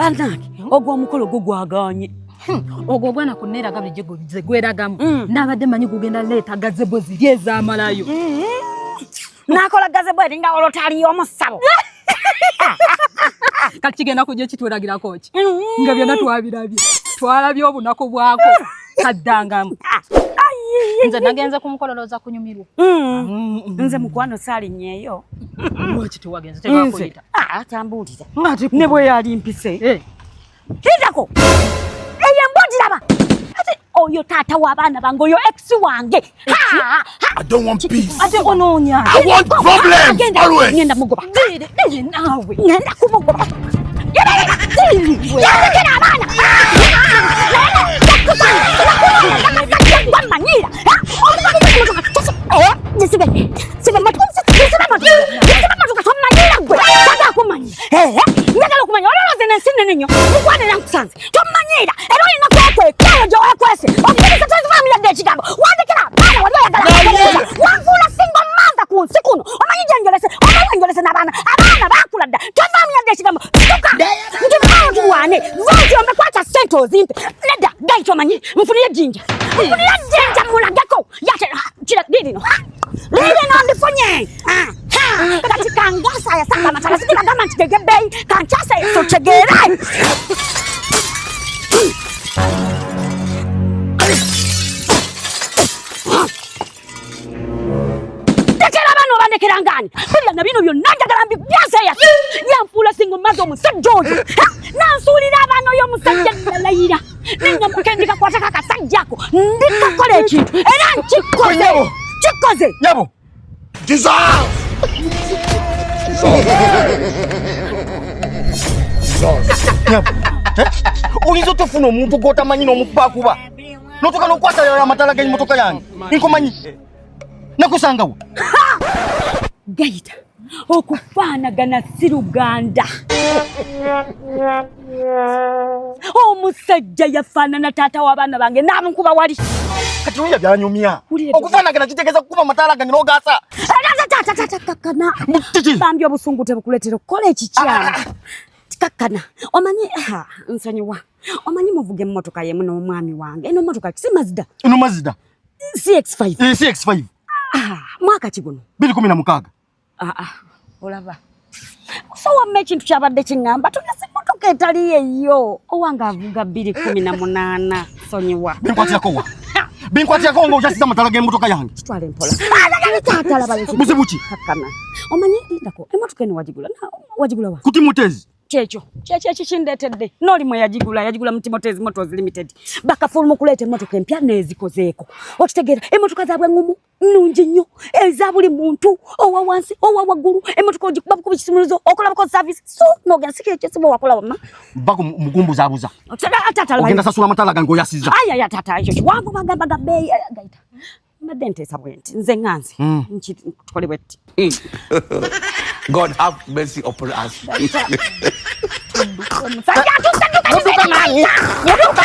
Bannange, ogwo omukolo gwo gwaganye. Ogwo ogwana ku neeraga bulijjo ze gweragamu. Nabadde manyi gugenda leeta gazebo ziri ezamalayo. Nakola gazebo eringa olotali y'omusabo. Kati kigenda kujja kitweragirako ki? Nga byonna twabirabye. Twalabye obunaku bwako. Kaddangamu. Nze nagenze ku mukolo lowooza kunyumirwa. Nze mukwano saalinnyeeyo. Lwaki tewagenze? Tebakuyita. Tambuulira. Ne bwe yali mpise. Hindako. Eyo embwa giraba. Ate oyo taata w'abaana bange, oyo ex wange. I don't want peace. Ate onoonya. I want problems always. Ngenda mugoba. Naawe. Ngenda kumugoba. Yalekera abaana. Wamanyira. Tomanyira gwe. Sagala kumanya. Njagala okumanya. Olowooza eno ensi nnene nnyo. Mukwano era nkusanze. Tomanyira. Era olina kwekweka gye weekwese. Okkiriza tozivaamu yadde ekigambo. Wandekera abaana wali oyagala kukuza. Wanfuula single mother ku nsi kuno. Omanyi gye njolese. Omanyi we njolese n'abaana. Abaana baakula dda. Tovaamu yadde ekigambo. Situka. Nti vaayo tulwane. Vaayo tuyombe, kwata ssente ozimpe. Nedda, gayita omanyi. Nfunire ejjinja. Nfunire ejjinja mulageko. Yate, kira, liirino. Liirino ndifunye. Kati kangasa yasanga amatala. Sikibagamba nti gege bbeeyi. Kankyasa totegeere. Ndekera abaana oba ndekera ngaani? Biriya na bino byonna njagala mbibyaseeya. Yanfuula single mother omusajja oyo. Nansuulira abaana oyo omusajja nalayira. Nenyamuka ndikakwatako akasajja ako. Ndikakola ekintu era nkikoze. Kikoze. Nyabo. Jesus! Jesus. Nyabo. Oyinza otofuna omuntu gw'otamanyi n'omukubakuba. N'otuuka n'okwata amatala g'emmotoka yange. Nkumanyi. Nakusangawo. Gayita okufaanagana si Luganda. Omusajja yafaanana taata w'abaana bange n'amukuba wali. Kati oyo byanyumya. Okufaanagana kitegeeza kukuba amataala gange n'ogaasa. Taata, taata, kakkana. Bambi obusungu tebukuleetera okukola ekikyamu. Kakkana. Omanyi, nsonyiwa. Omanyi muvuga emmotoka yemu n'omwami wange. Eno mmotoka si Mazda. Eno Mazda. CX5. CX5. Mwaka ki guno? 2016. Olaba. So wamma ekintu kyabadde kiŋŋamba tugeze emmotoka etali eyo. Owange avuga 2018. Sonyiwa. Binkwatirako wa? Binkwatirako nga okyasiza amatala g'emmotoka yange. Kitwale mpola. Taata laba ekyo. Buzibu ki? Kakkana. Omanyi lindako emmotoka eno wagigula. Wagigula wa? Ku Timotezi. Kyekyo. Kyekyo ekikindeetedde. N'oli mwe yagigula, yagigula mu Timotezi Motors Limited. Bakafuluma okuleeta emmotoka empya n'ezikozeeko. Okitegeera emmotoka zaabwe ŋŋumu, nnungi nnyo, eza buli muntu, owa wansi, owa waggulu, emmotoka ogikuba bukubi kisumuluzo, okola bukozi service, so n'ogenda si kyekyo siba wakola wamma. Bako mugumbuzaabuza. Taata, laba. Ogenda sasula amatala gange oyasiza. Aya, ya taata, ekyo kiwanvu bagamba ga bbeeyi, gayita. Mbadde nteesa bwe nti, nze ŋŋanze. Nki, tukole bwe tuti. God have mercy upon us. Omusajja atuuse, dduka, Mudduka nani? Mudduka!